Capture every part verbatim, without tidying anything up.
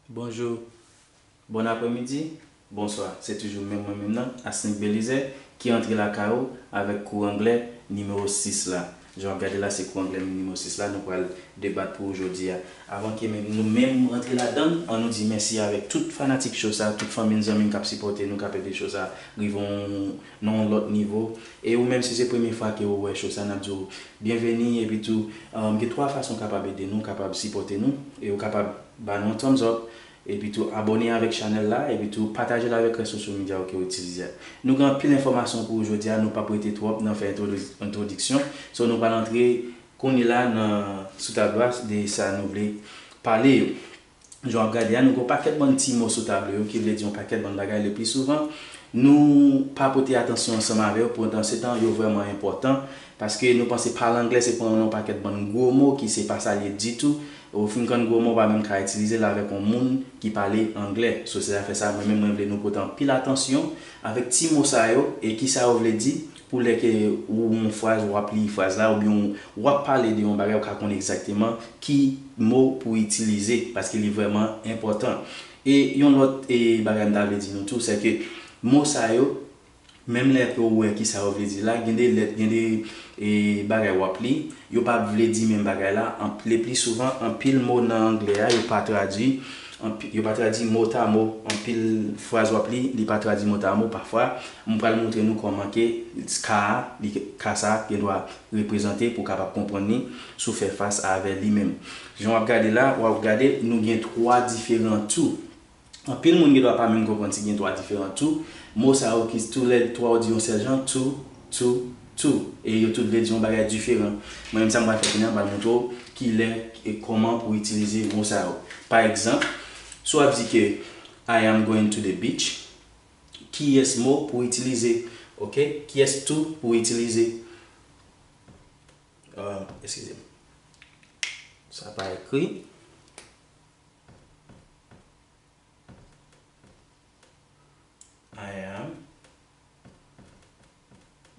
Bonjou, bon aprèmidi, bonswa. Se toujou menm mwen menm nan, Asnick Belizaire, ki antre lakay ou avèk kou anglè nimewo sis la. Jan w ap gade la, se kou anglè nimewo sis la nou pral debat pou jodi a. Avan ke menm nou menm rantre ladan l, an nou di mèsi avèk tout fanatik cho sa, tout fanmi n, zanmi n k ap sipòte nou, k ap ede cho sa rive yon, nan yon lòt nivo. E ou menm, si se premye fwa ke ou wè cho sa, n ap di w byenveni. Epi tou, um, gen twa fason w kapab ede nou, kapab sipòte nou. E ou kapab ba nou yon thumbs up, epi tou abòne avèk chanèl la, epi tou pataje l avèk rès sosyo medya yo ke w itilize a. Nou gen anpil enfòmasyon pou ou jodi a, nou p ap rete twòp nan fè entwodi-, entwodiksyon. So, nou pral antre kounye la nan sou tablo a de sa nou vle pale yo. Jan w ap gade a, nou gen yon pakèt bann ti mo sou tablo yo, ki vle di yon pakèt bann bagay. Le pli souvan, nou pa pote atansyon ansanm avè yo, pandan se tan yo vrèman enpòtan, paske nou panse pale anglè se pran yon pakèt bann gwo mo ki se pa sa l ye ditou. Ou fin konn gwo mo, w pa menm ka itilize l avèk yon moun ki pale anglè. So, se zafè sa, mwen menm, mwen vle nou pote anpil atansyon avèk ti mo sa yo e ki sa yo vle di pou lè ke ou yon fraz, w ap li fraz la, oubyen w ap pale de yon bagay, ou ka konn egzakteman ki mo pou itilize, paske li vrèman enpòtan. E yon lòt, e, bagay m ta vle di nou tou, se ke mo sa yo, menm lè ke ou wè ki sa yo vle di la, gen de lèt, gen de, e, bagay w ap li, yo pa vle di menm bagay la. An, le pli souvan, anpil mo nan anglè a, yo pa tradui, anpi-, yo pa tradui motamo. Anpil fraz w ap li, li pa tradui motamo. Pafwa, m pral montre nou kòman ke ka a, li, ka sa a, gen dwa reprezante pou w kapab konprann li, si w fè fas avè li menm. Jan w ap gade la, w ap gade, nou gen twa diferan tou. Anpil moun gen dwa pa menm konprann si gen twa diferan tou. Mo sa yo ki toulètwa yo di yon sèl jan, tou, tou, tou. E yo tout vle di yon bagay diferan. Mwen menm sa m pral fè kounye a, m pral montre w kilè e kòman pou w itilize mo sa yo. Pa egzanp, si w ap di ke I am going to the beach, kiyès mo pou w itilize? Oke? Kiyès tou pou w itilize? Ah, eskize m. Sa pa ekri. I am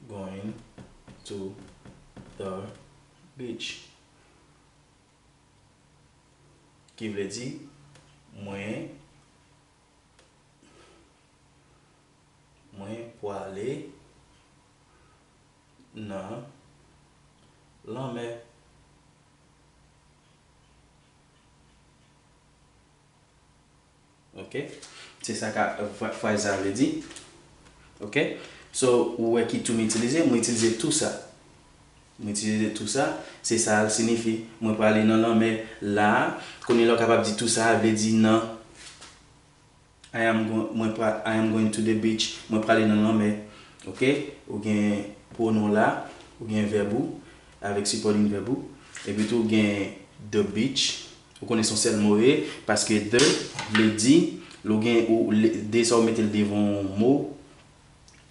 going to the beach. Ki vle di, mwen, mwen pwale nan lanmè. Oke? Se sa ka, fra-, fraz sa vle di. Oke? So, ou wè ki tou m itilize, mwen itilize tou sa. Mwen itilize tou sa, se sa l siyifi. Mwen prale nan lanmè la. Kounye la, ou kapab di tou sa vle di nan. I am go-, mwen pra-, I am going to the beach. Mwen prale nan lanmè. Oke? Ou gen pwonon la, ou gen vèb ou, avèk sipòdwèn vèb ou. Epi tou, ou gen the beach. Ou konnen se yon sèl mo ye, paske the vle di, lè w gen, ou, le, the sa ou mete l devan yon mo,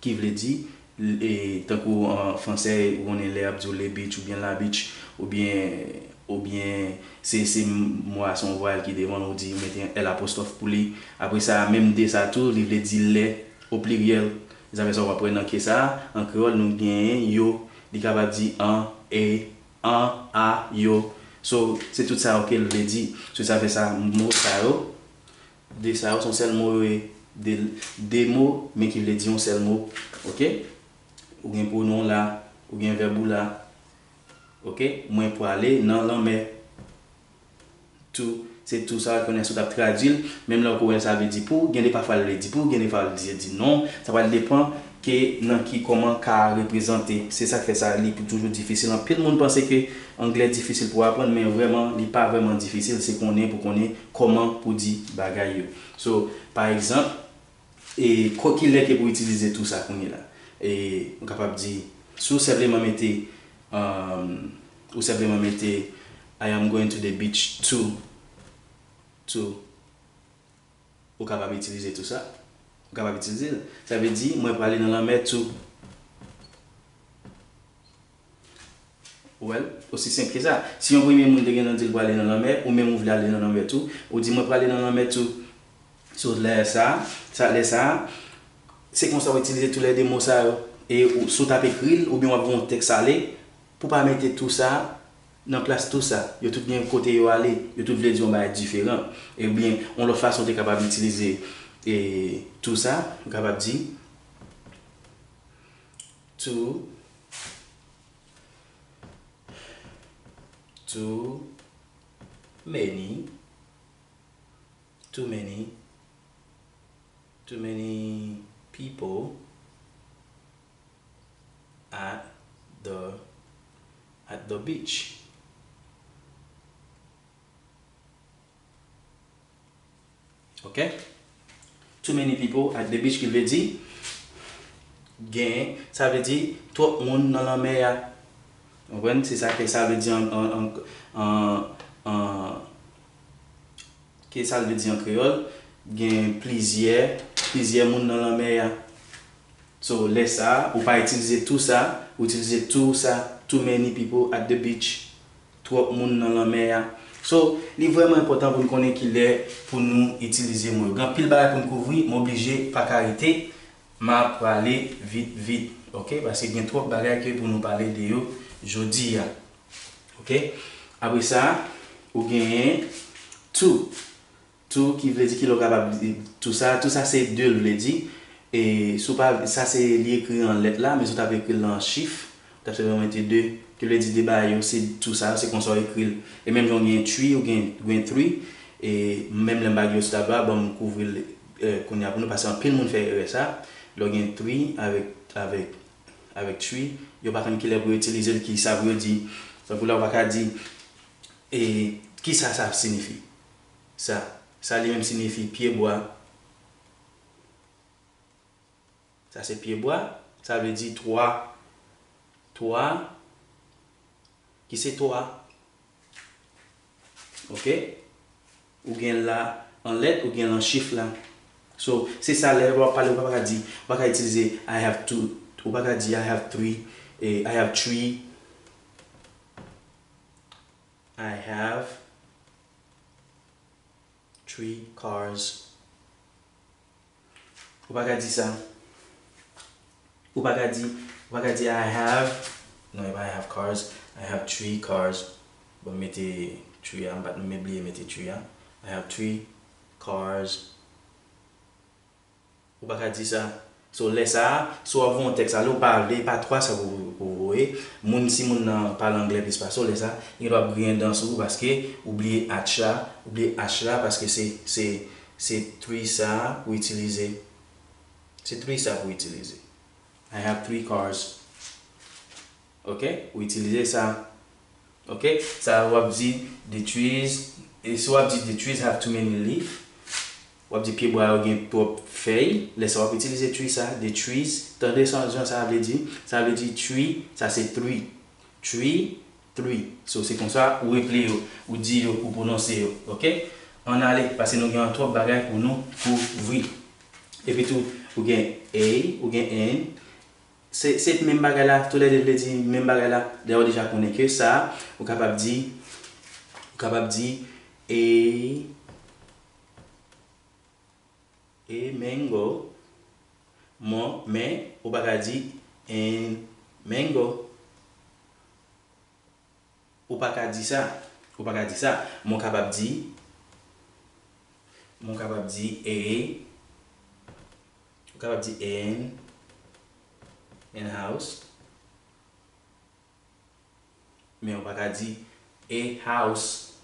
ki vle di, e, tankou an fransè, ou konnen lè y ap di w le beach oubyen la beach, oubyen, oubyen se, se mo a, se yon vwayèl ki devan l, ou di, ou mete yon L apostwòf pou li. Apre sa, menm the sa tou, li vle di lè, o pliryèl. Zafè sa w ap wè nan ke sa, an kreyòl, nou genyen yo, li kapab di an, e, an, a, yo. So, se tout sa yo ke l vle di. Se sa fè sa, mo sa yo, the sa yo, se yon sèl mo yo ye. De, de mo, men ki vle di yon sèl mo. Oke? Ou gen pwonon w la, ou gen vèb ou la. Oke? Mwen prale nan lanmè. Tou, se tou sa w konnen si w t ap tradui l, menm lè w ko wè l sa vle di pou, gen de pafwa l vle di pou, gen de fwa l vle di non, sa pral depann ke nan ki, kòman ka a reprezante. Se sa k fè sa, li pou toujou difisil. Anpil moun panse ke anglè difisil pou aprann, men vrèman, li pa vrèman difisil, se konnen pou konnen kòman pou di bagay yo. So, pa egzanp, e, ko-, kilè ke pou itilize tou sa kounye la? E, ou kapab di, si w senpleman mete, um, ou senpleman mete, I am going to the beach too. Too. Ou kapab itilize tou sa. Ou kapab itilize l. Sa vle di, mwen prale nan lanmè tou. Ou wè l? Osi senp ke sa. Si yon premye moun te gentan di l prale nan lanmè, ou menm ou vle ale nan lanmè tou, ou di, mwen prale nan lanmè tou. So, lè sa, sa, lè sa, se konsa w itilize toulède mo sa yo. E ou, si w t ap ekri l, oubyen w ap gen yon tèks ale, pou w pa mete tou sa, Nan plas tout sa, yo tout gen kote yo ale, yo tout vle di yon bagay diferan. Ebyen, yon lòt fason w te kapab itilize e, tout sa, ou kapab di too, too many, too many, too many people at the at the beach. Ok? Too many people at the beach, ki vle di gen, sa vle di twòp moun nan lanmè a. Ou konprann? Se sa ke sa vle di an, an, an, an, an, ke sa vle di an kreyòl, gen plizyè, plizyè moun nan lanmè a. So, lè sa a, ou pa itilize too sa, ou itilize too sa, too many people at the beach, twòp moun nan lanmè a. So, li vrèman enpòtan pou n konnen kilè pou nou itilize mo yo. Gen anpil bagay pou n kouvri, m oblije pa ka rete, m a prale vit, vit, ok? Paske gen twòp bagay ke pou nou pale de yo jodi a. Ok? Apre sa, ou genyen too. Too ki vle di ki lè w kapab di too sa. Too sa se de l vle di. E si w pa, sa se li ekri an lèt la, men si w t ap ekri l an chif, w t ap senpleman mete de. Ki vle di de bagay yo, se too sa, se konsa w ekri l. E menm jan w gen three, ou gen, ou gen three. E menm lè m pa gen yo sou tablo a, ban m kouvri l, eh, kounye a pou nou, paske anpil moun fè erè sa. Lè w gen three avèk, avèk, avèk three, yo pa konn kilè pou yo itilize l, ki sa pou yo di. Tankou la, w pa ka di, e, ki sa sa siyifi? Sa, sa li menm siyifi pye bwa. Sa se pye bwa. Sa vle di twa. Twa. Ki se twa. Ok? Ou gen la an lèt, ou gen l an chif la. So, se sa lè w ap pale, ou pa ka di, ou pa ka itilize I have two, ou pa ka di I have three, e I have three, I have three cars. Ou pa ka di sa. Ou pa ka di, ou pa ka di I have, non, e pa I have cars, I have three cars. Bon, m mete three a, m pa t, m bliye mete three a. I have three cars. Ou pa ka di sa. So, lè sa a, si w ap voye yon tèks ale, ou pa vle, e pa twa sa pou, pou voye. Moun, si moun nan pale anglè plis pase w, lè sa a, li gendwa ap griyen dan sou ou paske ou bliye H la, ou bliye H la paske se, se, se three sa a pou itilize. Se three sa pou itilize. I have three cars. Ok? Ou itilize sa. Ok? Sa w ap di, the trees, e si w ap di the trees have too many leaf, w ap di pye bwa yo gen twòp fèy. Lè sa w ap itilize three sa, the trees. Tande sa, jan sa vle di? Sa vle di three, sa se three. Three, three. So, se konsa ou eple yo, ou di yo, ou pwononse yo. Ok? Ann ale, paske nou gen twòp bagay pou nou kouvri. Epi tou, ou gen a, ou gen an. Se, se menm bagay la, toulède vle di menm bagay la. Dayè, ou deja konnen ke sa, ou kapab di, ou kapab di a, a mango, mon, men, ou pa ka di an mango. Ou pa ka di sa. Ou pa ka di sa. Men w kapab di, men w kapab di a, ou kapab di an, an house. Men w pa ka di a house.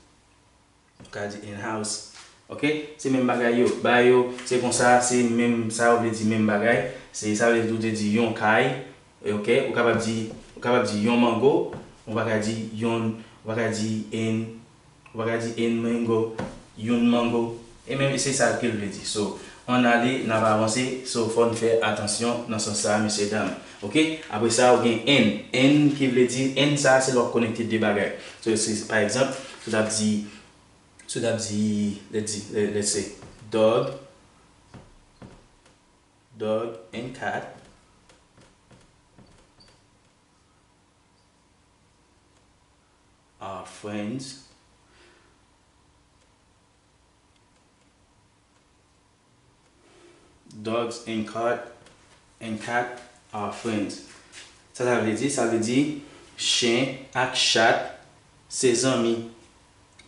Ou ka di an house. Ok? Se menm bagay yo. Bagay yo, se konsa, se menm, sa yo vle di menm bagay. Se, sa vle di ou te di yon kay. Ok? Ou kapab di, ou kapab di yon mango. Ou pa ka di yon, ou pa ka di an, ou pa ka di an mango, yon mango. E menm se sa ke l vle di. So, ann ale, n ap avanse. So, fò n fè atansyon nan sans sa a, mesye dam. Ok? Apre sa, ou gen an. An ki vle di, an sa a, se lè w ap konekte de bagay. So, se, pa egzanp, si w t ap di, si w t ap di, let's di, let's say, dog, dog and cat are friends. Dogs and cat, and cat are friends. Sa sa vle di? Sa vle di chen ak chat Se zanmi.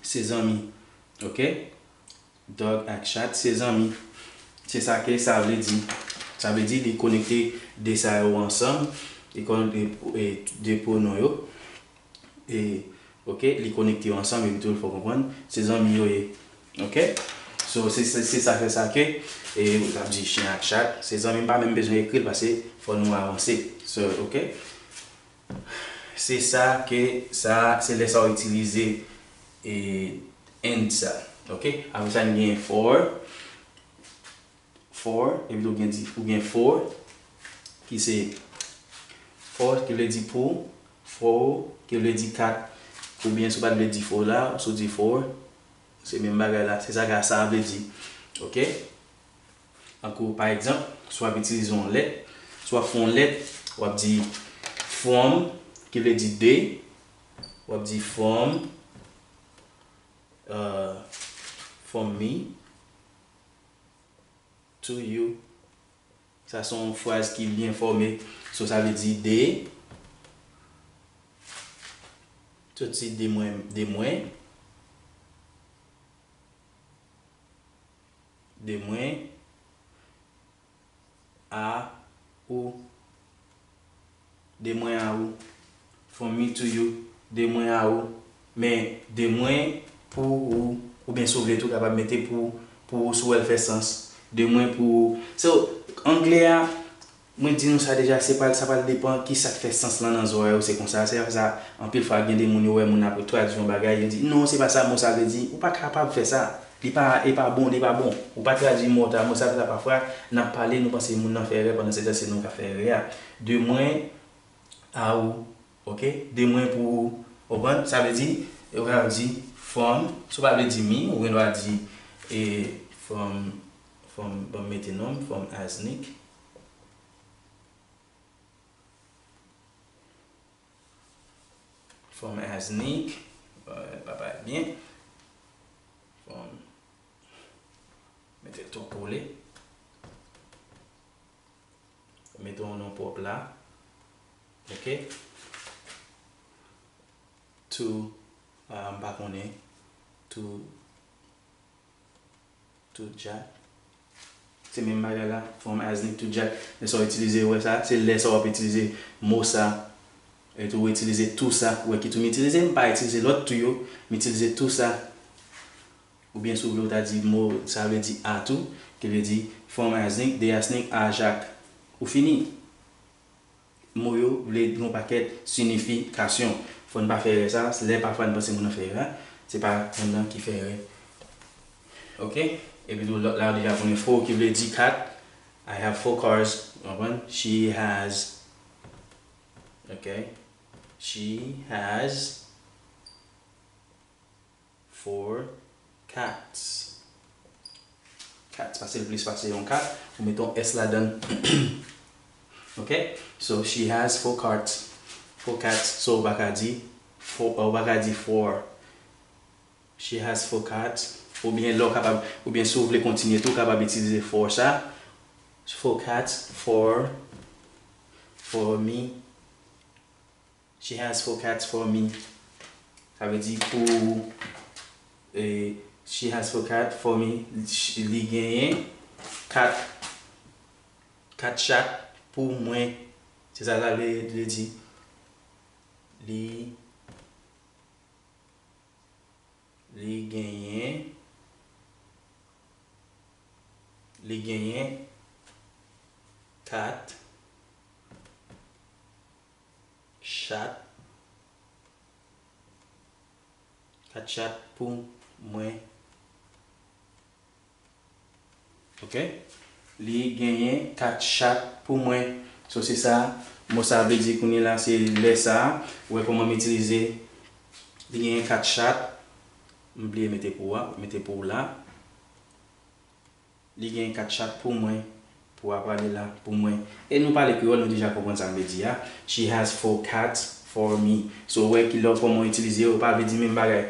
Se zanmi. Ok? Dog ak chat, se zanmi. Se sa ke sa vle di. Sa vle di li konekte de sa yo ansanm. Li konekte, e, de pwonon yo. E, ok, li konekte yo ansanm epi tou l fè w konprann se zanmi yo ye. Ok? So, se, se, se sa fè sa ke, e, w ap di chen ak chat, se zanmi, m pa menm bezwen ekri l paske fò nou avanse. So, ok? Se sa ke sa, se lè sa w itilize, e, and sa. Ok? Apre sa, n gen for. For, epi tou gen di, ou gen for, ki se for, ki vle di pou, for, ki vle di kat, oubyen si w pa t vle di for la, si w di for, se menm bagay la, se sa ke sa vle di. Ok? Tankou, pa egzanp, si w ap itilize yon lèt, si w ap fè yon lèt, w ap di from, ki vle di de, w ap di from, euh, from me to you. Sa se yon fraz ki byen fòme. So, sa vle di de, soti de mwen, de mwen, de mwen, a ou. De mwen a ou. From me to you. De mwen a ou. Men de mwen pou ou. Oubyen si w vle tou kapab mete pou, pou ou si w wè l fè sans. De mwen pou ou. So, anglè a, mwen di nou sa deja, se pral, sa pral depann kisa k fè sans lan nan zòrèy ou, se konsa. Se sa, anpil fwa gen de moun yo wè moun ap tradui yon bagay, yo di, "Non, se pa sa mo sa vle di." Ou pa kapab fè sa. Li pa, li pa bon, li pa bon. Ou pa tradui mo ta, mo sa, sa pafwa, n ap pale, nou panse moun nan fè erè, pandan se tan se nou k ap fè erè a. De mwen a ou, ok? De mwen pou ou. Ou konprann? Sa vle di, ou ka di from, si w pa vle di me, ou gen dwa di, e, from, from, ban m mete non m, from Asnick. From Asnick, euh, pa parèt byen. From, mete l twò kole. Mete yon non pwòp la. Ok? To, euh, m pa konnen. To, to Jack. Se menm bagay la, from Asnick to Jack. Lè sa w itilize, ou wè sa, se lè sa w ap itilize mo sa. E tou, ou itilize to sa, ou wè ki to m itilize, m pa itilize lòt to yo, m itilize to sa. Oubyen si w vle, ou ta di mo, sa vle di a tou, ki vle di from Asnick, de Asnick a Jack. Ou fini. Mo yo vle gen yon pakèt siyifikasyon. Fò n pa fè erè sa, lè pafwa n panse moun nan fè erè, se pa moun nan ki fè erè. Ok? Epi tou, lòt la, ou deja konnen four ki vle di kat. I have four cars. Ou konprann? She has. Ok? She has four cats. Cats, paske l plis pase yon kat, ou mete yon S ladan l. Ok? So, she has four cats. Four cats. So, ou pa ka di four, ou pa ka di four. She has four cats. Oubyen lè w kapab, oubyen si w vle kontinye tou, w kapab itilize four sa. Four cats, four, for me. She has four cats for me. Sa vle di pou, e, she has four cats for me. Li genyen kat, kat chat pou mwen. Se sa sa vle, vle di. Li, li genyen, li genyen kat chat, kat chat pou mwen. Ok? Li genyen kat chat pou mwen. So, se sa, mo sa vle di kounye la, se lè sa, ou wè kòman m itilize, li genyen kat chat, m bliye mete pou a, mete pou la. Li gen kat chat pou mwen, pou a pale la, pou mwen. E nou pale kreyòl, nou deja konprann sa m vle di a. She has four cats for me. So, ou wè ki lè kòman w itilize yo, pa vle di menm bagay.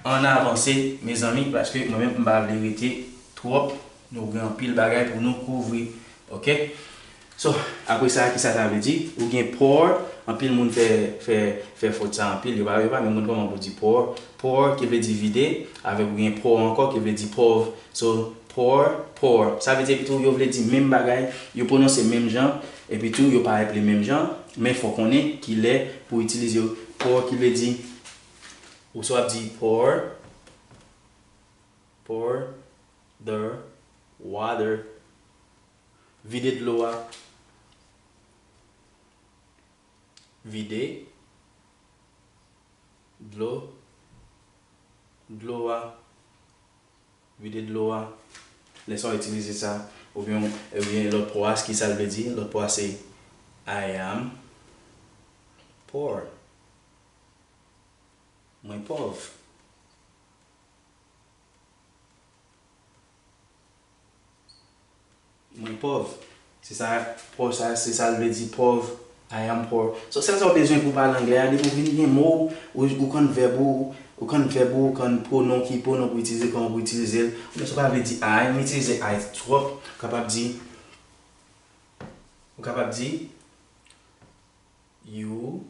Ann avanse, mezanmi, paske mwen menm, m pa vle rete twòp. Nou gen anpil bagay pou nou kouvri. Ok? So, apre sa, kisa sa vle di? Ou gen pour, anpil moun fè, fè, fè fot sa anpil, yo pa, yo pa menm konn kòman pou di pour. Pour ki vle di vide, avèk ou gen pour ankò ki vle di pòv. So, pour, pour. Sa vle di epi tou, yo vle di menm bagay, yo pwononse menm jan, epi tou, yo parèt li menm jan, men fò konnen kilè pou itilize yo. Pour ki vle di, ou swa ap di pour, pour the water. Vide dlo a. Vide dlo, dlo a. Vide dlo a. Lè sa w itilize sa, oubyen, oubyen lòt pour a, ki sa l vle di? Lòt pour a se I am poor. Mwen pòv. Mwen pòv. Se sa, pòv sa, se sa l vle di pòv. I am poor. So, sèl sa w bezwen pou w pale anglè a, depi w vin gen mo, ou, ou konn vèb ou, ou konn vèb ou, ou konn pwonon, ki pwonon pou itilize, kòman pou itilize l. Oubyen si w pa vle di I, m itilize I twòp, ou kapab di, ou kapab di, you,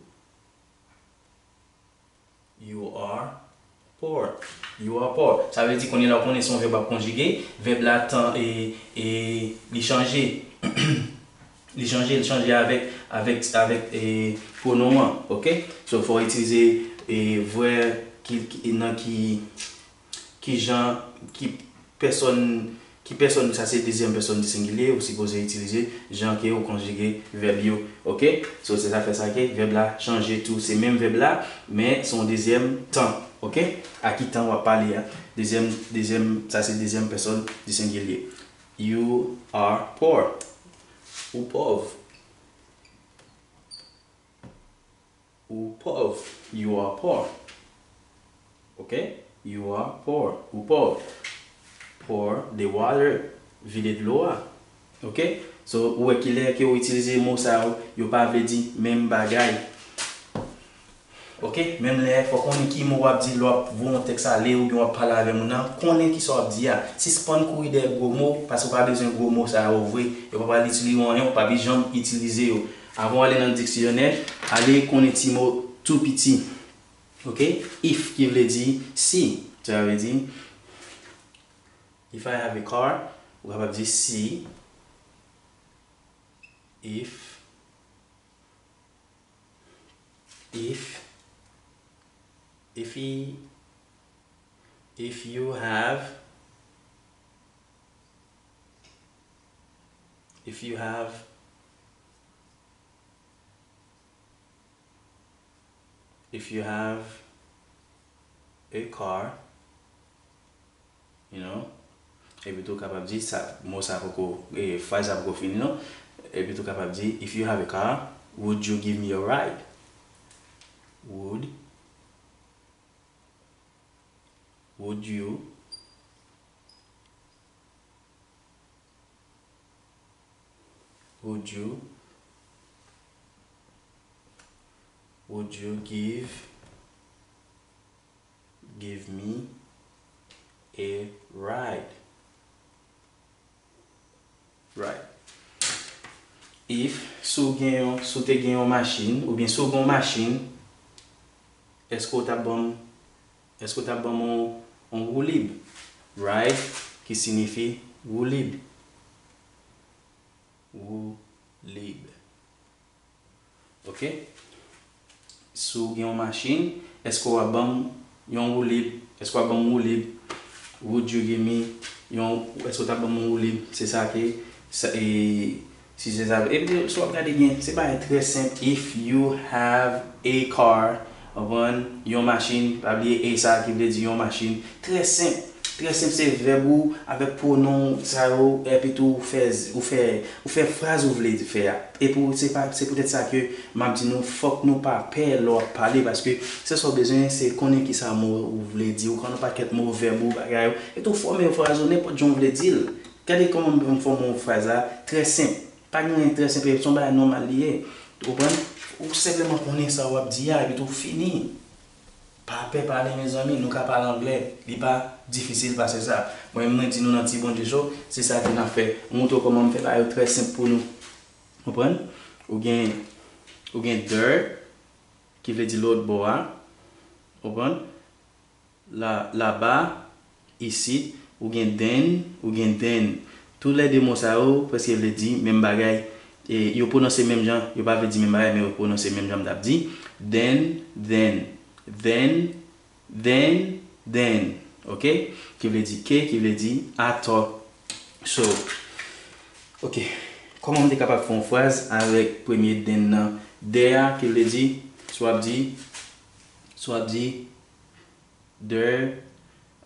you are poor. You are poor. Sa vle di kounye la w konnen se yon vèb w ap konjige. Vèb la tan e, e li chanje. Li chanje, li chanje avèk, avèk, avèk e, pwonon an. Oke? So, fò w itilize e, vèb ki, ki, nan ki, ki jan, ki pèsòn, ki pèsòn, sa se dezyèm pèsòn di sengilye, ou sipoze itilize jan ke ou konjige vèb yo. Oke? So, se sa fè sa ke vèb la chanje tou. Se menm vèb la, men se yon dezyèm tan. Oke? A ki tan w ap pale a? Dezyèm, dezyèm, sa se dezyèm pèsòn di sengilye. You are poor. Ou pòv. Ou pòv. You are poor. Oke? You are poor. Ou pòv. Pour the water. Vide dlo a. Oke? So, ou wè kilè ke ou itilize mo sa yo, yo pa vle di menm bagay. Oke? Menm lè, fò konnen ki mo w ap di lè w ap voye yon tèks ale oubyen w ap pale avè moun nan, konnen kisa w ap di a. Sispann kouri dèyè gwo mo, paske w pa bezwen gwo mo sa yo vre. Yo pa pral itilize yo anyen, w pa bi janm itilize yo. Avan w ale nan diksyonè, ale konnen ti mo tou piti. Oke? If ki vle di si. Sa vle di, if I have a car, ou kapab di si, if, if, if he, if you have, if you have, if you have a car, you know, epi tou kapab di sa, mo sa poko, e, fraz sa poko fini non. Epi tou kapab di, if you have a car, would you give me a ride? Would, would you, would you, would you give, give me a ride? Right. If, si w gen yon, si w te gen yon machin, oubyen si w gen yon machin, èske w t ap ban m, èske w t ap ban m yon, yon woulib? Ride, ki siyifi woulib. Woulib. Oke? Si w gen yon machin, èske w ap ban m yon woulib? Èske w ap ban m woulib? Would you give me yon, èske w t ap ban m yon woulib? Se sa ke, sa, e, si se sa, epi si w ap gade byen, se bagay trè senp. If you have a car, w konprann, yon machin, pa bliye a sa ki vle di yon machin. Trè senp. Trè senp, se vèb ou avèk pwonon sa yo, epi tou ou fè, ou fè, ou fè fraz ou vle fè a. Epi se pa, se poutèt sa ke m ap di nou, fòk nou pa pè lè w ap pale, paske se sa w bezwen, se konnen kisa mo ou vle di, ou konn yon pakèt mo, vèb ou, bagay yo, epi tou fòme yon fraz ou nenpòt jan w vle di l. Gade kòman m fòme yon fraz la, trè senp. Pa gen anyen trè senp, se yon bagay nòmal li ye. Ou konprann? Ou senpleman konnen sa w ap di a, epi tou fini. Pa pè pale, mezanmi, nou ka pale anglè. Li pa difisil pase sa. Mwen menm, mwen di nou nan Ti Bondye Show, se sa ke n ap fè. M montre w kòman m fè bagay yo trè senp pou nou. Konprann? Ou gen, ou gen there, ki vle di lòt bò a. Konprann? La, laba, isit, ou gen then, ou gen then. Toulède mo sa yo prèske vle di menm bagay. E yo pwononse menm jan, yo pa vle di menm bagay, men yo pwononse menm jan m t ap di. Then, then, then, then, then. Ok? Ki vle di ke, ki vle di atò. So, ok. Kòman m te kapab fè yon fraz avèk premye then nan? There a, ki vle di, si w ap di, si w ap di, there,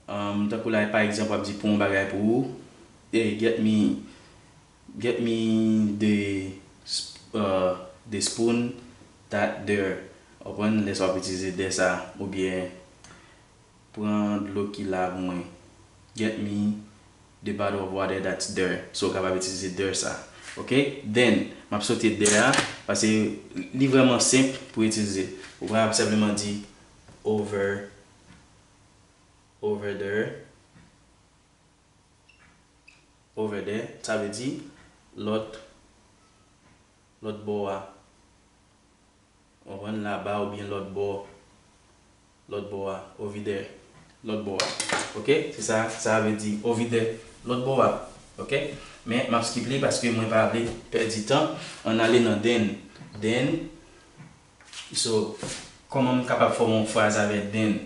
um, tankou la, pa egzanp, w ap di pou yon bagay pou ou, hey, get me, get me the, sp- uh, the spoon that there. Ou konprann, lè sa w ap itilize there sa, oubyen pran dlo ki la pou mwen. Get me the bottle of water that's there. So, w kapab itilize there sa. Ok? Then, m ap sote there a, paske li vrèman senp pou itilize. Ou kapab senpleman di over, over there, over there. Sa vle di lòt, lòt bò a. Ou konprann, laba oubyen lòt bò. Lòt bò a, over there. Lòt bò a. Ok? Se sa, sa vle di over there. Lòt bò a. Ok? Men, m ap skip li paske mwen pa vle pèdi tan. Ann ale nan then. Then. So, kòman m kapab fòme yon fraz avèk then?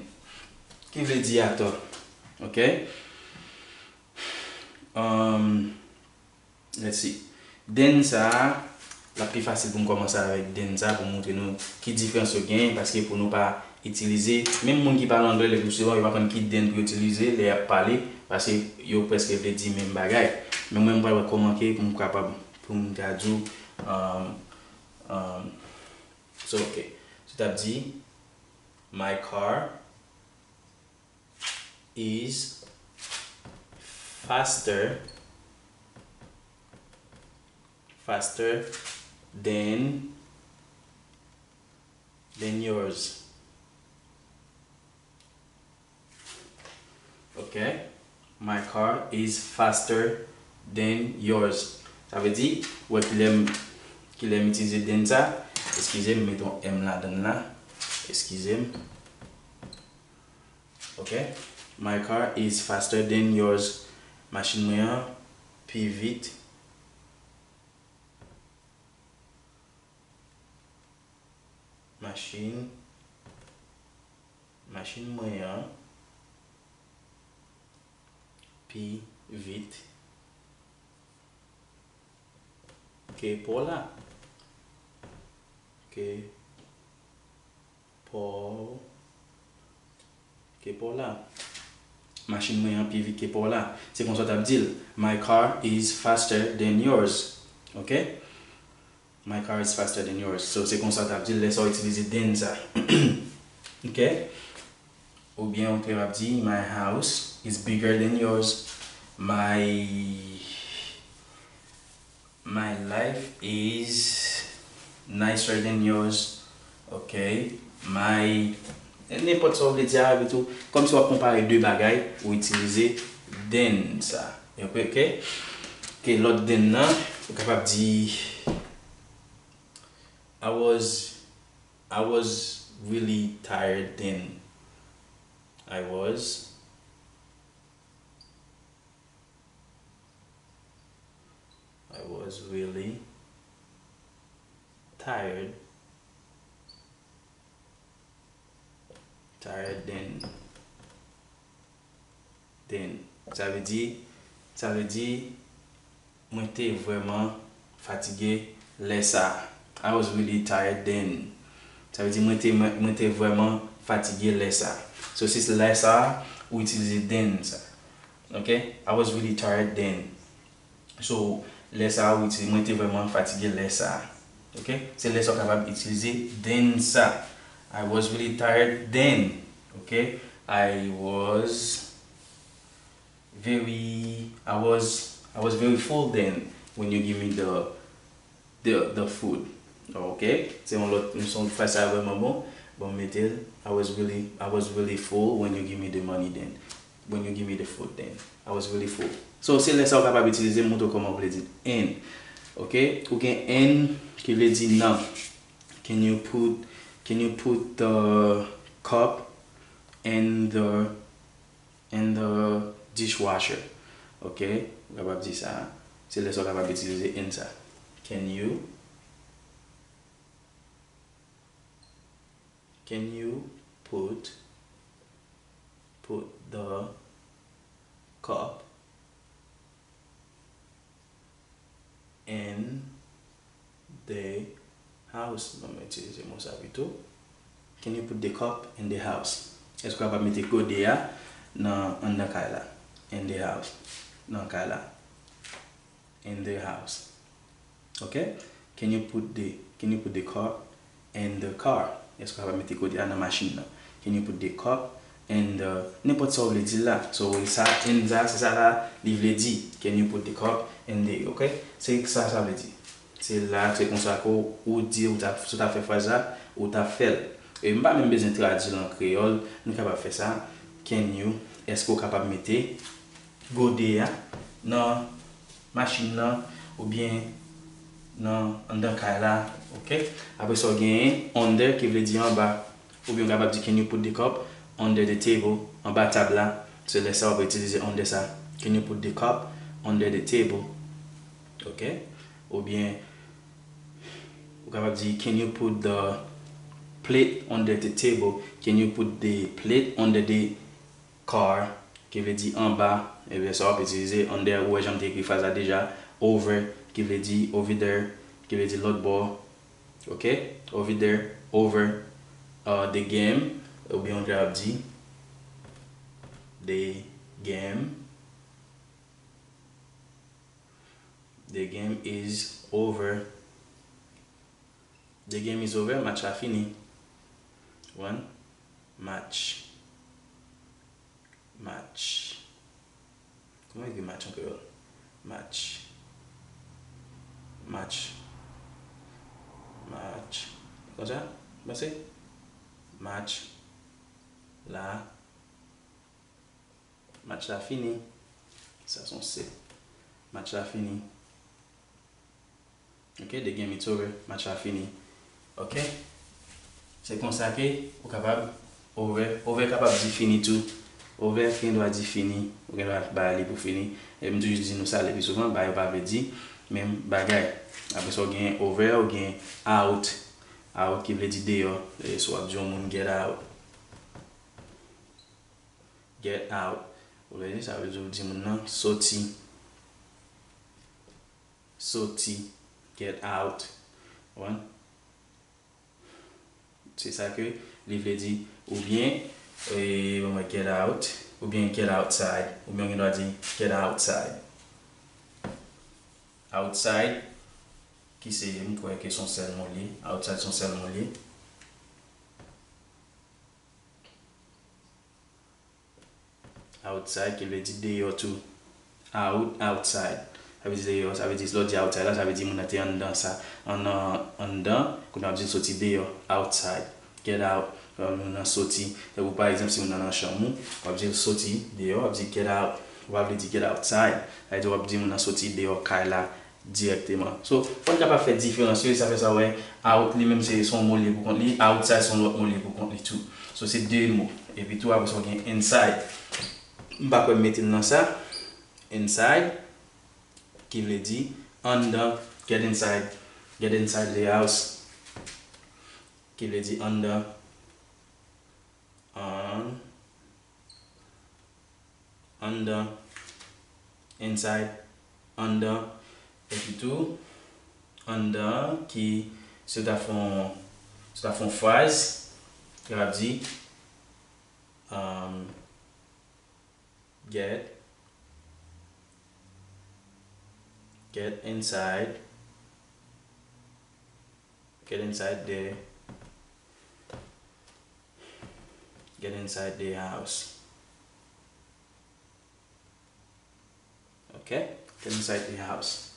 Ki vle di atò. Ok? Um, Let's see. Then sa a, l ap pi fasil pou m kòmanse avèk then sa pou m montre nou ki diferans yo genyen, paske pou nou pa itilize, menm moun ki pale anglè, le plus souvent, yo pa konn ki then pou yo itilize lè y ap pale, paske yo prèske vle di menm bagay. Men mwen, m pral wè kòman ke pou m kapab, pou m ka di w, um, um, so, ok. So, w t ap di, my car is faster, faster than, than yours. Ok? My car is faster than yours. Sa vle di, ou wè kilè m, kilè m itilize then sa. Eskize m, m met yon M ladan l la. Eskize m. Ok? My car is faster than yours. Machin mwen an pi vit. Machin, machin mwen an pi vit ke pa w la. Ke pa w, ke pa w la. Machin mwen an pi vit ke pa w la. Se konsa w t ap di l. My car is faster than yours. Ok? My car is faster than yours. So, se konsa w t ap di l lè sa w itilize then sa. Ok? Oubyen ou te ap di, my house is bigger than yours. My, my life is nicer than yours. Ok? My, nenpòt sa w vle di a, epitou, kòmsi w ap konpare de bagay, ou itilize then sa. Ok? Ok? Ok, lòt then nan, ou kapab di, I was, I was really tired then. I was, I was really tired, tired then. Then, sa vle di, sa vle di, mwen te vrèman fatige lè sa a. I was really tired then. Sa vle di, mwen te, mwen, mwen te vrèman fatige lè sa a. So, se lè sa a, ou itilize then sa. Ok? I was really tired then. So, lè sa a, ou itilize, mwen te vrèman fatige lè sa a. Ok? Se lè sa a ou kapab itilize then sa. I was really tired then. Ok? I was very, I was, I was very full then when you give me the, the, the food. Ok? Se yon lòt, se yon fraz sa vrèman bon. Bon, m mete l. I was really, I was really full when you give me the money then. When you give me the food then. I was really full. So, se lè sa a ou kapab itilize, m montre w kòman w vle di l. And. Ok? Ou gen in ki vle di nan. Can you put, can you put the cup in the, in the dishwasher? Ok? Ou kapab di sa. Se lè sa w kapab itilize in sa. Can you, can you put, put the cup in the house? Bon, mwen itilize mo sa pito. Can you put the cup in the house? Èske w kapab mete gode a nan anndan kay la? In the house. Nan kay la. In the house. Ok? Can you put the, can you put the cup in the car? Èske w kapab mete gode a nan machin nan? Can you put the cup in the, nenpòt sa w vle di l la. So, sa, in sa, se sa la, li vle di. Can you put the cup in the, ok? Se sa sa vle di. Se la, se konsa ke w di, ou ta, si w ta fè fraz la, ou ta fè l. E m pa menm bezwen tradui l an kreyòl, nou kapab fè sa. Can you, èske w kapab mete gode a nan machin nan oubyen nan anndan kay la, ok? Apre sa, w genyen under ki vle di anba, oubyen w kapab di, can you put the cup under the table, anba tab la? Se lè sa w ap itilize under sa. Can you put the cup under the table? Ok? Oubyen, ou kapab di, can you put the plate under the table? Can you put the plate under the car? Ki vle di anba. Ebyen, sa w ap itilize under, ou wè jan m te ekri fraz la deja. Over, ki vle di over there, ki vle di lòt bò. Ok? Over there, over, uh, the game, oubyen ou kapab di, the game, the game is over. The game is over, match la fini. One, match. Match. Kòman yo ekri match an kreyòl? Match. Match. Match. Konsa? Panse? Match. La. Match la fini. Sa se yon C. Match la fini. Ok, the game is over. Match la fini. Ok? Se konsa ke ou kapab over. Over kapab di fini tou. Over gen dwa di fini. Ou gen dwa bay li pou fini. E m toujou di nou sa le pi souvan, bay yo pa vle di menm bagay. Apre sa, ou gen over, ou gen out. Out ki vle di deyò. E si w ap di yon moun get out. Get out. Ou vle di, sa vle di ou di moun nan soti. Soti. Get out. Ou konprann? Se sa ke li vle di. Oubyen, e, ban mwen get out. Oubyen get outside. Oubyen ou gen dwa di get outside. Outside, ki se, m kwè ke se yon sèl mo li ye. Outside se yon sèl mo li ye. Outside, ki vle di deyò tou. Out, outside. Sa vle di deyò, sa vle di, lè w di outside la, sa vle di moun nan te anndan sa. An, an, anndan, kounye a w ap di l soti deyò, outside. Get out, lè moun nan soti. Tankou pa egzanp, si moun nan nan chanm ou, w ap di l soti deyò, w ap di get out. Ou pa vle di get outside. Sa vle di w ap di moun nan soti deyò kay la. Dirèkteman. So, fò n kapab fè diferans yo, e sa fè sa w wè, out li menm se, se yon mo li ye pou kont li, outside se yon lòt mo li ye pou kont li tou. So, se de mo. Epi tou, apre sa, w gen inside. M pa kwè m mete l nan sa. Inside, ki vle di anndan, get inside, get inside the house, ki vle di anndan, an, anndan, inside, anndan, epi tou, anndan ki, si w ta fè yon, si w ta fè yon fraz, ki ap di, um, get, get inside, get inside the, get inside the house. Ok? Get inside the house.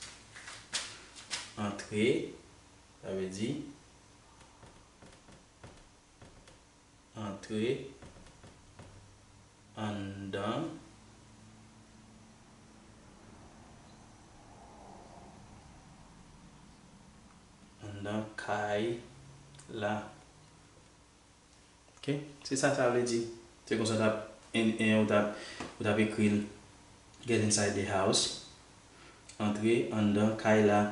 Antre, sa vle di, antre anndan, anndan kay la. Ok? Se sa sa vle di. Se konsa w t ap, en, en, ou t ap, ou t ap ekri l, get inside the house. Antre anndan kay la.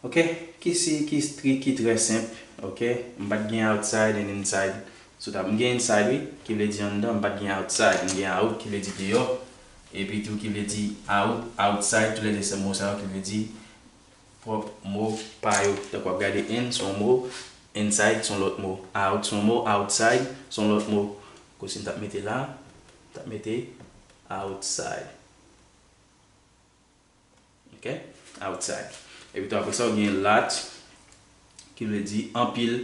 Ok? Ki si, ki strik, ki trè senp. Ok? M pa t gen outside and inside. Sou tab. M gen inside, wi, ki vle di anndan. M pa t gen outside. M gen out, ki vle di deyò. Epi tou, ki vle di out, outside. Toulède se mo sa yo ki vle di pwòp mo pa yo. Tankou w ap gade in, se yon mo. Inside, se yon lòt mo. Out, se yon mo. Outside, se yon lòt mo. Kou si m t ap mete la, m t ap mete outside. Ok? Outside. Epi tou apre sa, ou gen lot, ki vle di anpil.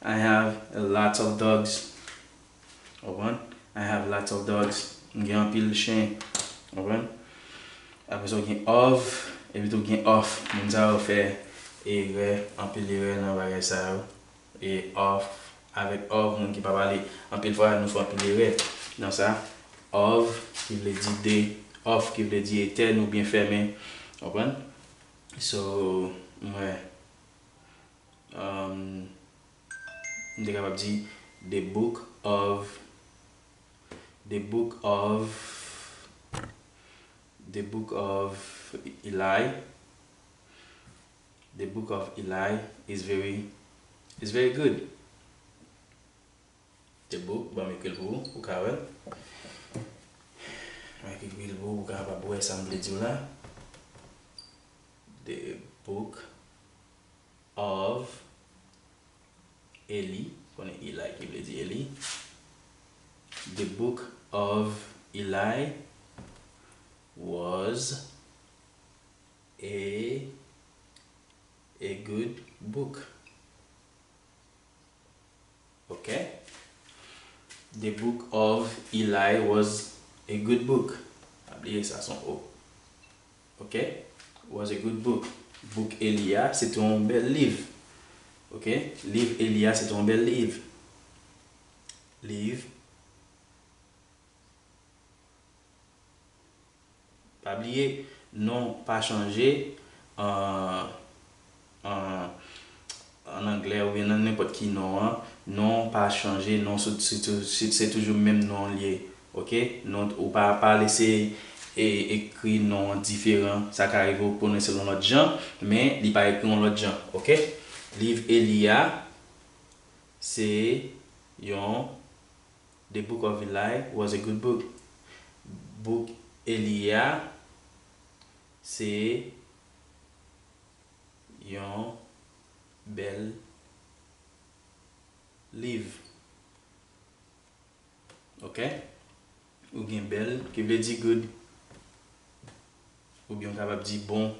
I have a lot of dogs. Ou konprann? I have lots of dogs. M gen anpil chen. Ou konprann? Apre sa, ou gen of, epi tou gen of. Moun sa yo fè erè, anpil erè nan bagay sa yo. E of, avèk of, moun ki pa pale, anpil fwa, nou fè anpil erè nan sa. Of, ki vle di de, of, ki vle di etèn oubyen fèmen. Ou konprann? So, m wè, um, m te kapab di, the book of, the book of, the book of Eli. The book of Eli is very, is very good. The book, ban m ekri l pou ou, ou ka wè l. Mwen ekri l pou ou, ou kapab wè sa m vle di w la. The book of Eli, konnen Eli ki vle di Eli. The book of Eli was a, a good book. Ok? The book of Eli was a good book. Pa bliye sa se yon O. Ok? Was a good book. Book Eli a, se te yon bèl liv. Ok? Liv Eli a, se te yon bèl liv. Liv. Pa bliye, non pa chanje an, an, an anglè oubyen nan nenpòt ki non an. Non pa chanje, non se, se, se, se toujou menm non li ye. Ok? Non, ou pa, pa lese e, ekri non an diferan. Sa ka rive ou pwononse l yon lòt jan, men li pa ekri yon lòt jan. Ok? Liv Eli a, se yon The Book of Eli was a good book. Book Eli a se yon bèl liv. Ok? Ou gen bèl, ki vle di good. Oubyen ou kapab di bon.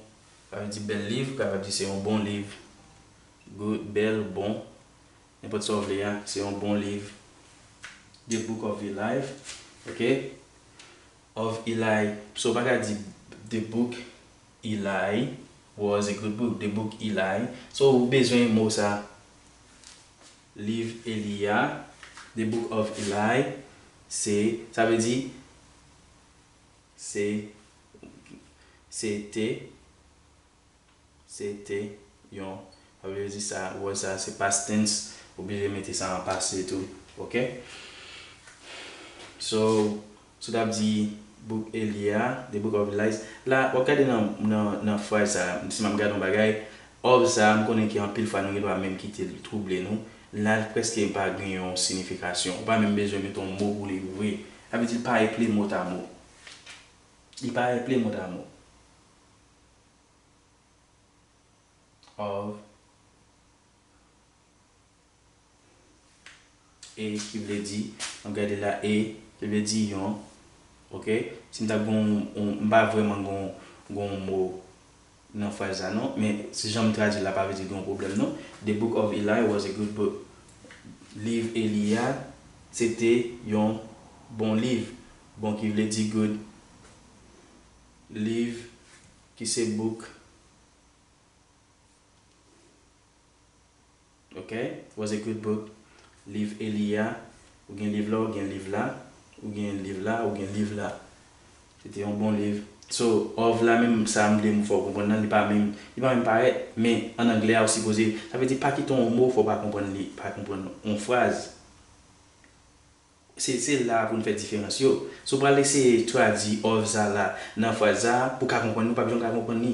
Sa vle di bèl liv, ou kapab di se yon bon liv. Good, bèl, bon. Nenpòt sa w vle a, se yon bon liv. The Book of Eli, ok? Of Eli. So, w pa ka di The Book Eli was a good book. The Book Eli. So, ou bezwen mo sa. Liv Eli a, The Book of Eli, se, sa vle di, se, se te, se te yon, sa vle di sa, wè sa, se past tense, oblije mete sa an pase tou, ok? So, si w t ap di book Eli a, the book of Eli, la, w ap gade nan, nan, nan fraz sa, si m ap gade yon bagay, of sa, m konnen ke anpil fwa nou gen dwa menm kite l twouble nou. La, l prèske pa gen yon siyifikasyon. Ou pa menm bezwen mete yon mo pou li vre. Sa vle di, l pa eple motamo. Li pa eple motamo. Of. E ki vle di, m ap gade la, e ki vle di yon. Ok? Si m ta gen yon, yon, m pa vrèman gen yon, gen yon mo nan fraz la non, men si jan m tradui l la pa vle di gen yon pwoblèm non. The Book of Eli was a good book. Liv Eli a, se te yon bon liv. Bon ki vle di good. Liv ki se book. Ok? Was a good book. Liv Eli a. Ou gen liv la, ou gen liv la. Ou gen liv la, ou gen liv la. Se te yon bon liv. So, of la menm, sa m vle fè w konprann nan, li pa menm, li pa menm parèt, men an anglè a ou sipoze, sa vle di pa kite yon mo fè w pa konprann li, pa konprann yon fraz. Se, se la pou n fè diferans yo. Si w pral eseye tradui of sa la nan fraz sa, pou w ka konprann li, ou p ap janm ka konprann li.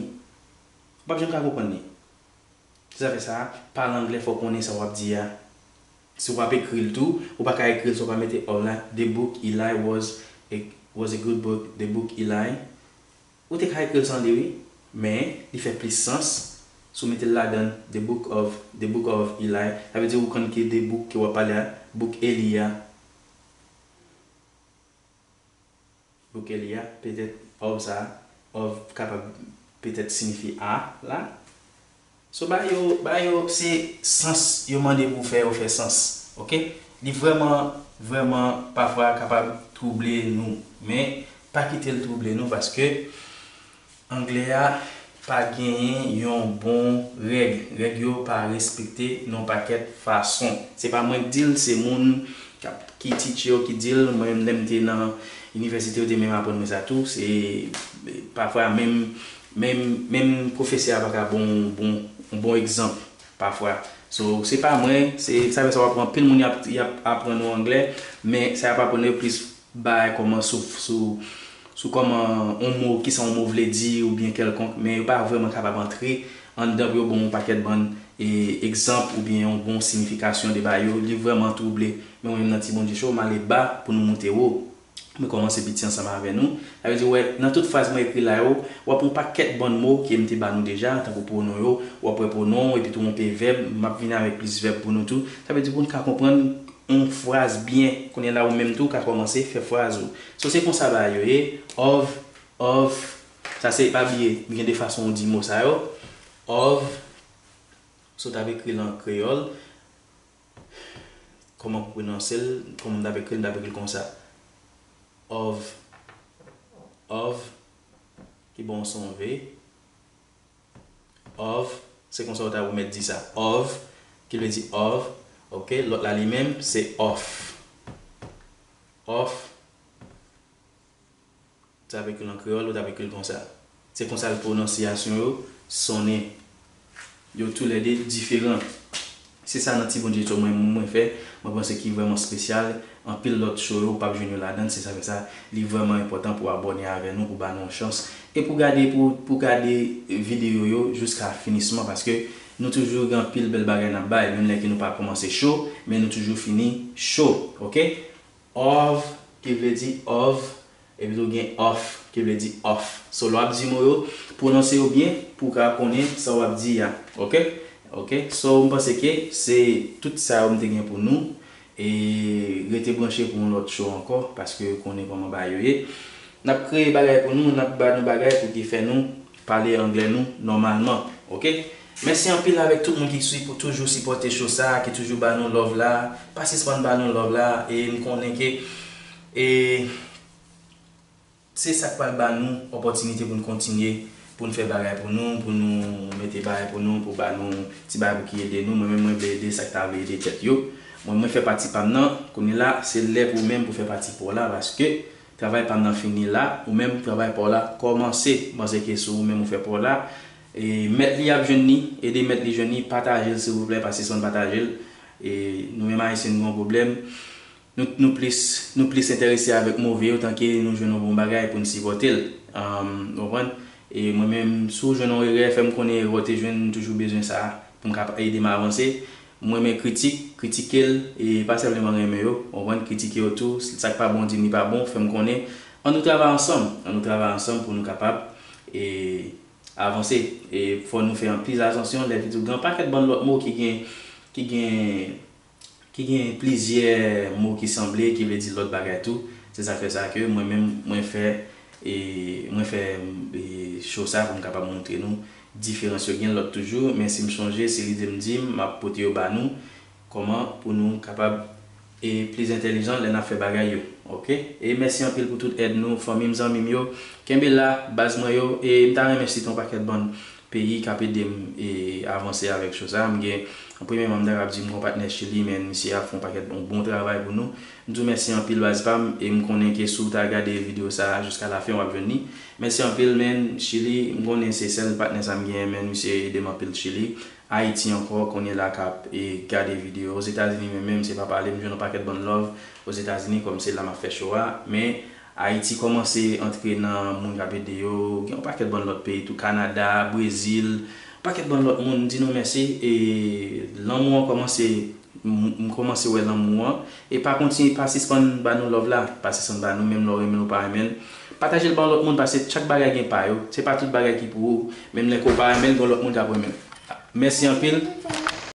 Ou p ap janm ka konprann li. Se sa fè sa, pale anglè, fò w konnen sa w ap di a. Si w ap ekri l tou, ou pa ka ekri l si w pa mete of la. The book Eli was a, was a good book. The book Eli. Ou te ka ekri l san li, wi, men li fè plis sans si w mete l ladan the book of, the book of Eli. Sa vle di ou konn ki the book ke w ap pale a, book Eli a. Book Eli a, petèt of sa, of kapab petèt siyifi a la. So, bagay yo, bagay yo, se sans yo mande pou w fè, yo fè sans. Oke? Li vrèman, vrèman, pafwa kapab twouble nou. Men, pa kite l twouble nou paske anglè a pa genyen yon bon règ. Règ yo pa respekte nan yon pakèt fason. Se pa mwen k di l, se moun k ap, ki teach yo ki di l. Mwen menm, lè m te nan inivèsite, yo te menm aprann mwen sa tou. Se pafwa menm, menm, menm pwofesè a pa ka bon, bon, yon bon egzanp pafwa. So, se pa mwen, se, sa fè sa w ap wè anpil moun y ap, y ap aprann ou anglè, men sa y ap aprann yo plis bay kòman sou, sou, sou kòman yon mo, kisa yon mo vle di oubyen kèlkonk, men yo pa vrèman kapab antre anndan pou yo ban w yon pakèt bann, e, egzanp oubyen yon bon siyifikasyon de bagay yo. Li vrèman twouble. Men mwen menm nan Ti Bondye Show, m ale ba pou nou moute wo. Mwen kòmanse piti ansanm avè nou. Sa vle di, wè, nan tout fraz mwen ekri la yo, w ap yon pakèt bann mo ke m te ba nou deja, tankou pwonon yo, w ap wè pwonon, epi tou yon pe vèb, m ap vin avèk plis vèb pou nou tou. Sa vle di, pou n ka konprann yon fraz byen, kounye a la ou menm tou, w ka kòmanse fè fraz ou. So, se konsa bagay yo ye, of, of, sa se, pa bliye, gen de fason ou di mo sa yo, of, so w t ap ekri l an kreyòl, kòman pou pwononse l, kòman m t ap ekri l, m t ap ekri l konsa. Of, of, ki bon son V. Of, se konsa ou ta ou mèt di sa. Of, ki vle di of, oke, lòt la li menm, se off. Off, ou t ap ekri l an kreyòl, ou t ap ekri l konsa. Se konsa l pwononsyasyon yo sonnen. Yo toulède diferan. Se sa nan Ti Bondye Show mwen, mwen fè, mwen panse ki vrèman espesyal. Anpil lòt show yo, ou p ap jwenn yo ladan l, se sa fè sa, li vrèman enpòtan pou w abòne avè nou, pou ba nou yon chans. E pou gade, pou, pou gade videyo yo jiska finisman, paske nou toujou gen anpil bèl bagay n ap bay, menm lè ke nou pa kòmanse cho, men nou toujou fini cho, oke? Of, ki vle di of, epi tou gen off, ki vle di off. So, lè w ap di mo yo, pwononse yo byen pou w ka konnen sa w ap di a. Oke? Oke? So, m panse ke se tout sa yo m te gen pou nou. E rete branche pou yon lòt show ankò, paske konnen kòman bagay yo ye. N ap kreye bagay pou nou, n ap ba nou bagay pou ki fè nou pale anglè nou nòmalman, oke? Mèsi anpil avèk tout moun ki swi-, pou toujou sipòte show sa, ki toujou ba nou love la. Pa sispann ba nou love la, e m konnen ke, e, se sa k pral ba nou opòtinite pou n kontinye, pou n fè bagay pou nou, pou nou mete bagay pou nou, pou ba nou ti bagay pou ki ede nou. Mwen menm, mwen vle ede sa k ta vle ede tèt yo. Mwen, mwen fè pati pa m nan, kounye la, se lè pou ou menm pou fè pati pa w la, paske travay pa m nan fini la, ou menm travay pa w la kòmanse. M panse ke si ou menm ou fè pa w la, e mèt li ap jwenn li, ede mèt li jwenn li, pataje l silvouplè, pa sispann pataje l. E nou menm Ayisyen nou gen yon pwoblèm, nou, nou plis, nou plis enterese avèk move yo, tanke nou jwenn yon bon bagay pou n sipòte l. Um, ou konprann? E mwen menm, si w jwenn yon erè, fè m konnen erè w te jwenn, m toujou bezwen sa pou m ka ede m avanse. M renmen kritik, kritike l, e pa sèlman renmen yo, w konprann, kritike yo tou, sa k pa bon, di m li pa bon, fè m konnen. Ann nou travay ansanm, ann nou travay ansanm pou nou kapab, e, avanse. E fò nou fè anpil atansyon, lè vin tou gen yon pakèt bann lòt mo ki gen, ki gen, ki gen plizyè mo ki sanble, ki vle di lòt bagay tou. Se sa k fè sa ke mwen menm, mwen fè, e, mwen fè, e, show sa pou m kapab montre nou diferans yo. Gen lòt toujou, men si m sonje, si lide m di m, m ap pote yo ba nou, kòman pou nou kapab, e, plis entèlijan lè n ap fè bagay yo. Oke? E mèsi anpil pou tout èd nou, fanmi m, zanmi m yo. Kenbe la, baz mwen yo, e m ta renmen site yon pakèt bann peyi k ap ede m e avanse avèk cho sa. M gen, premyèman, m ta kab di m gen yon patnè Chili, men misye ap fè yon pakèt bon, bon travay pou nou. M di w mèsi anpil, baz pa m, e m konnen ke si w ta gade videyo sa a jiska lafen, w ap jwenn li. Mèsi anpil, men Chili, m konnen se sèl patnè sa m genyen, men misye ede m anpil Chili. Ayiti ankò, kounye la k ap e gade videyo. Ozetazini, men menm, se pa pale, m jwenn yon pakèt bann love Ozetazini, kòm se la m ap fè cho a. Men, Ayiti kòmanse antre nan moun k ap ede yo. Gen yon pakèt bann lòt peyi tou, Kanada, Brezil, yon pakèt bann lòt moun, m di nou mèsi. E lanmou an kòmanse, m m kòmanse wè lanmou an. E pa kontinye, pa sispann ba nou love la. Pa sispann ba nou, menm lè w renmen l ou pa renmen l. Pataje l ba yon lòt moun, paske chak bagay gen pa yo. Se pa tout bagay ki pou ou. Menm lè ke w pa renmen l, gen yon lòt moun k ap renmen l. Mèsi anpil.